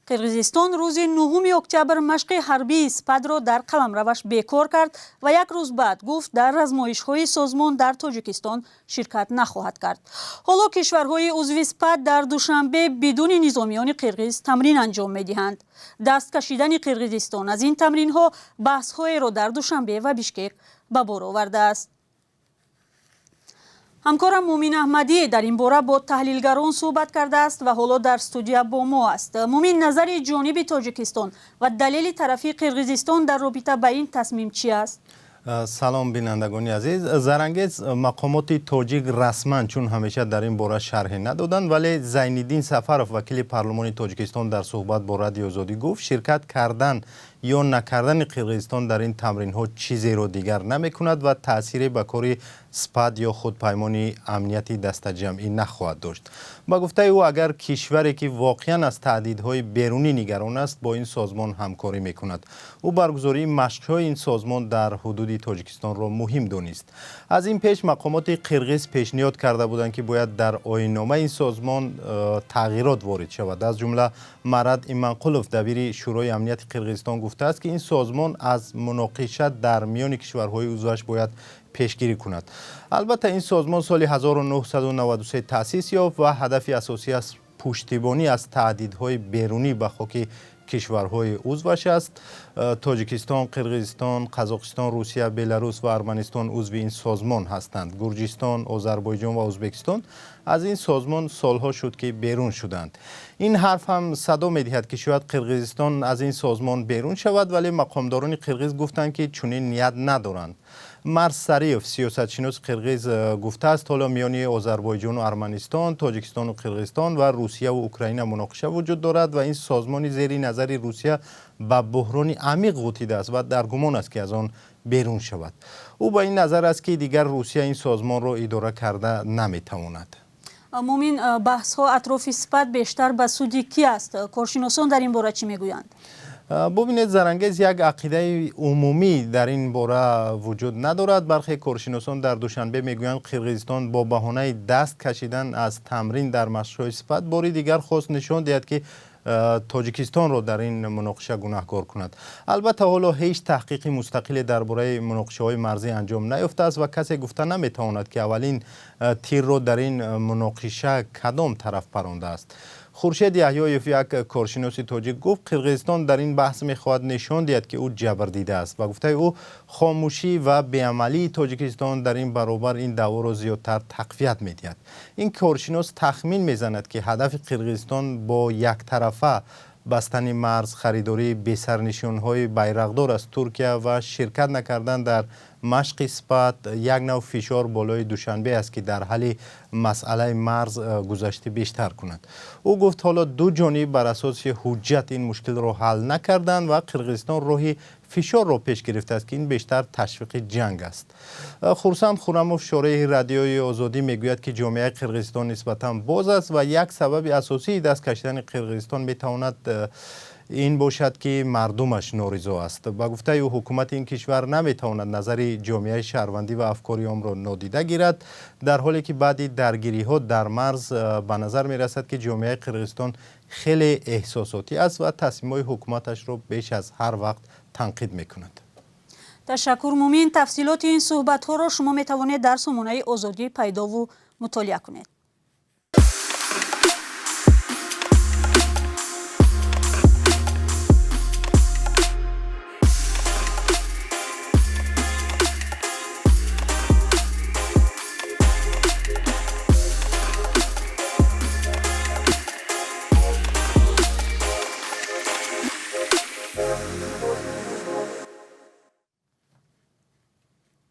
Қирғизистон рӯзи 9 октябр машқи ҳарбии СПАДро дар қаламраваш бекор кард ва як рӯз баъд гуфт, дар размоишҳои созмон дар Тоҷикистон ширкат нахоҳад кард. Ҳоло кишварҳои узви СПАД дар Душанбе бидуни низомиёни қирғиз тамрин анҷом медиҳанд. Даст кашидани Қирғизистон аз ин тамринҳо баҳсҳоеро дар Душанбе ва Бишкек ба бор овардааст. Ҳамкорам Мумин Аҳмадӣ дар ин бора бо таҳлилгарон суҳбат кардааст ва ҳоло дар студия бо мо аст. Мумин, назари ҷониби Тоҷикистон ва далели тарафи Қирғизистон дар робита ба ин тасмим чӣ аст? Салом, бинандагони азиз. Зарангез, мақомоти тоҷик расман, чун ҳамеша, дар ин бора шарҳе надоданд, вале Зайниддин Сафаров, вакили парлумони Тоҷикистон, дар суҳбат бо Радиои Озодӣ гуфт, ширкат кардан ё накардани Қирғизистон дар ин тамринҳо чизеро дигар намекунад ва таъсире ба кори СПАД ё худ Паймони амнияти дастаҷамъӣ нахоҳад дошт. Ба гуфтаи ӯ, агар кишваре, ки воқеан аз таҳдидҳои берунӣ нигарон аст, бо ин созмон ҳамкорӣ мекунад. Ӯ баргузории машқҳои ин созмон дар ҳудуди Тоҷикистонро муҳим донист. Аз ин пеш мақомоти қирғиз пешниҳод карда буданд, ки бояд дар оинномаи ин созмон тағйирот ворид шавад. Аз ҷумла Марат Иманқулов, дабири Шӯрои амнияти Қирғизистон, гуфтааст, ки ин созмон аз муноқиша дар миёни кишварҳои узваш бояд пешгирӣ кунад. Албатта, ин созмон соли 1993 таъсис ёфт ва ҳадафи асосиаш пуштибонӣ аз таҳдидҳои берунӣ ба хоки кишварҳои узваш аст. Тоҷикистон, Қирғизистон, Қазоқистон, Русия, Беларус ва Арманистон узви ин созмон ҳастанд. Гурҷистон, Озарбойҷон ва Ӯзбекистон аз ин созмон солҳо шуд, ки берун шуданд. Ин ҳарф ҳам садо медиҳад, ки шояд Қирғизистон аз ин созмон берун шавад, вале мақомдорони қирғиз гуфтанд, ки чунин ният надоранд. Марс Сариев, сиёсатшиноси қирғиз, гуфтааст, ҳоло миёни Озарбойҷону Арманистон, Тоҷикистону Қирғизистон ва Русияву Украина муноқиша вуҷуд дорад ва ин созмони зери назари Русия ба буҳрони амиқ ғутидааст ва дар гумон аст, ки аз он берун шавад. Ӯ ба ин назар аст, ки дигар Русия ин созмонро идора карда наметавонад. Мумин, баҳсҳо атрофи СПАД бештар ба суди кӣ аст? Коршиносон дар ин бора чӣ мегӯянд? Бубинед, Зарангез, як ақидаи умумӣ дар ин бора вуҷуд надорад. Бархе коршиносон дар Душанбе мегӯянд, Қирғизистон бо баҳонаи даст кашидан аз тамрин дар машқҳои СПАД бори дигар хост нишон диҳад, ки Тоҷикистонро дар ин муноқиша гунаҳкор кунад. Албатта, ҳоло ҳеҷ таҳқиқи мустақиле дар бораи муноқишаҳои марзӣ анҷом наёфтааст ва касе гуфта наметавонад, ки аввалин тирро дар ин муноқиша кадом тараф парондааст. Хуршед Яҳёев, як коршиноси тоҷик, гуфт, Қирғизистон дар ин баҳс мехоҳад нишон диҳад, ки ӯ ҷабр дидааст. Ба гуфтаи ӯ, хомӯшӣ ва беамалии Тоҷикистон дар ин баробар ин даъворо зиёдтар тақвият медиҳад. Ин коршинос тахмин мезанад, ки ҳадафи Қирғизистон бо яктарафа бастани марз, харидории бесарнишинҳои Байрақтор аз Туркия ва ширкат накардан дар машқи СПАД як нав фишор болои Душанбе аст, ки дар ҳалли масъалаи марз гузашти бештар кунад. Ӯ гуфт, ҳоло ду ҷониб бар асоси ҳуҷҷат ин мушкилро ҳал накарданд ва Қирғизистон роҳи фишорро пеш гирифтааст, ки ин бештар ташвиқи ҷанг аст. Хурсанд Хурамов, шореҳи Радиои Озодӣ, мегӯяд, ки ҷомеаи Қирғизистон нисбатан боз аст ва як сабаби асосии даст кашидани Қирғизистон метавонад ин бошад, ки мардумаш норизо аст. Ба гуфтаи ӯ, ҳукумати ин кишвар наметавонад назари ҷомеаи шаҳрвандӣ ва афкори омро нодида гирад, дар ҳоле ки баъди даргириҳо дар марз ба назар мерасад, ки ҷомеаи Қирғизистон хеле эҳсосотӣ аст ва тасмимҳои ҳукуматашро беш аз ҳар вақт танқид мекунад. Ташаккур, Мумин. Тафсилоти ин суҳбатҳоро шумо метавонед дар сомонаи Озодӣ пайдову мутолиа кунед.